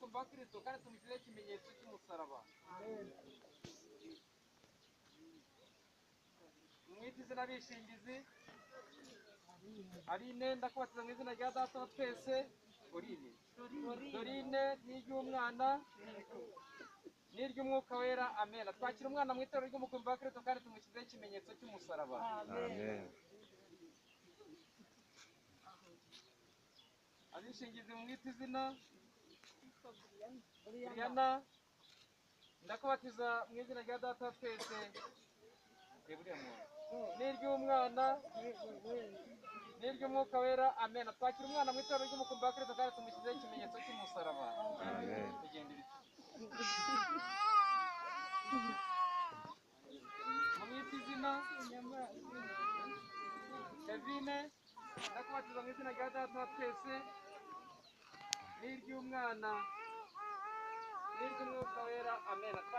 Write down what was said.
ry'umukumbi wa Kristo kandi tumushyizeho ikimenyetso cy'umusaraba. Mwite izina bishingizi. Aline, ndakubatiza mu izina rya data wa twese. Dorine, Dorine n'iry'umwana n'iry'umwuka wera, amen. Twakira umwana mu itorero ry'umukumbi wa Kristo kandi tumushyizeho ikimenyetso cy'umusaraba. Amen. Abishingizi mwite izina. Brianna, ndakubatiza mu izina rya data wa twese. Reba uriya muntu. N'iry'umwana n'iry'umwuka wera, amen. Twakira umwana mu itorero ry'umukumbi wa Kristo kandi tumushyizeho ikimenyetso cy'umusaraba. Amen. Tugenda ibiti. Mumwite izina. Kevine, ndakubatiza mu izina rya data wa twese n'iry'umwana n'iry'umwuka wera, amen.